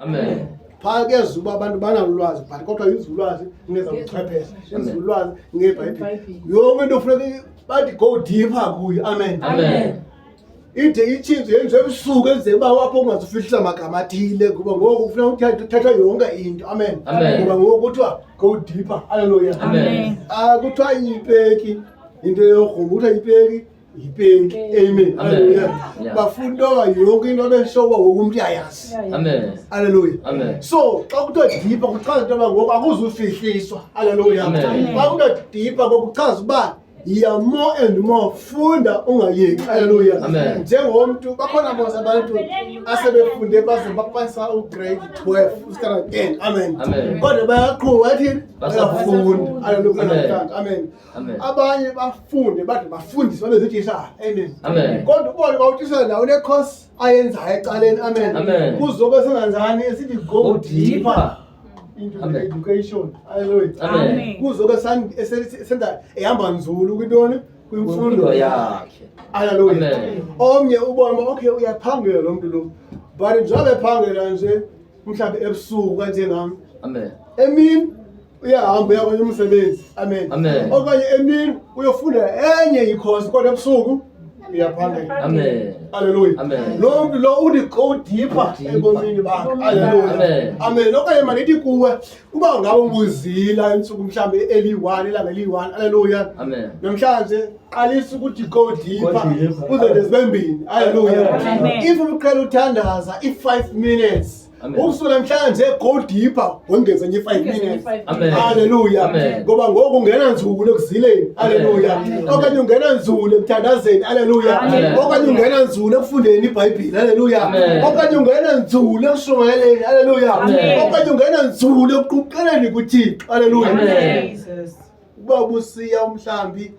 Amen. Phaa kuyeza uba abantu banalo ulwazi, but kodwa inzulwazi ngezabuchwepheshe, inzulwazi ngebhayibhile, yonke into funeka bathi go deeper kuyo. Amen. Amen. Ide itshintshe, yenziwe ebusuku, enzele uba apho ungazufihlisa magama athile, kuba ngoku kufuneka uthathwe yonke into. Amen. Amen. Kuba ngoku kuthiwa go deeper. Halleluya. Amen. Ah, kuthiwa ipeki into yorhumba, kuthiwa ipeki yipeki. Amen. Halleluya. Bafuna into yoba yonke into abeshoba, woke umntu uyayazi. Amen. Halleluya. Amen. So xa kuthiwa deeper, kuchaza into yoba ngoku akuzufihliswa. Halleluya. Amen. Xa kuthiwa deeper, ngokuchaza uba yiya more and more, funda, ungayeki. Halleluya. Amen. Njengomntu, bakhona mos abantu asebefunde baze bapasa ugrade 12, ustandard 10. Amen. Amen. Kodwa bayaqhuba, bathini? Basafunda. Bayafunda. Halleluya. Amen. Amen. Amen. Abanye bafunde bade bafundise, babe ziitishala. Amen. Amen. Kodwa ubone uba utishala nawo une-course ayenzayo ecaleni. Amen. Amen. Kuzobe singanjani esithi go Go deeper deeper into the Amen. education. Hallelujah. Amen. Kuzobe senza ehamba nzulu kwintoni? Kwimfundo Kwimfundo yakhe. Hallelujah. Amen. Omnye ubone uba okay, uyaphangela lo mntu lo, but njengoba ephangela nje mhlawumbi ebusuku kanjengam, Amen. emini uyahamba uya kwenye umsebenzi. Amen. Amen. Okanye emini uyofunda enye ikhosi, kodwa ebusuku uyaphangela. Amen. Haleluya. Amen. Lo mntu lo uthi go deeper Deeper. ebomini bakhe. Haleluya. Amen. Amen. Okanye mandithi kuwe, uba ngabe ubuzila intsuku mhlawumbi eliyi-1, ilanga eliyi-1. Haleluya. Amen. Namhlanje qalisa ukuthi go deeper, Go deeper. kuze zibe mbini. Haleluya. Amen. If ubuqhela uthandaza i-5 minutes, Amen. ukusuka namhlanje go deeper, wongeze enye i-5 minutes. Amen. Haleluya. Amen. Ngoba ngoku ungena nzulu ekuzileni. Haleluya. Amen. Okanye ungena nzulu ekuthandazeni. Haleluya. Amen. Okanye ungena nzulu ekufundeni iBhayibhile. Haleluya. Amen. Okanye ungena nzulu ekushumayeleni. Haleluya. Amen. Okanye ungena nzulu ekuquqeleni kuThixo. Haleluya. Amen. Uba busiya umhlambi.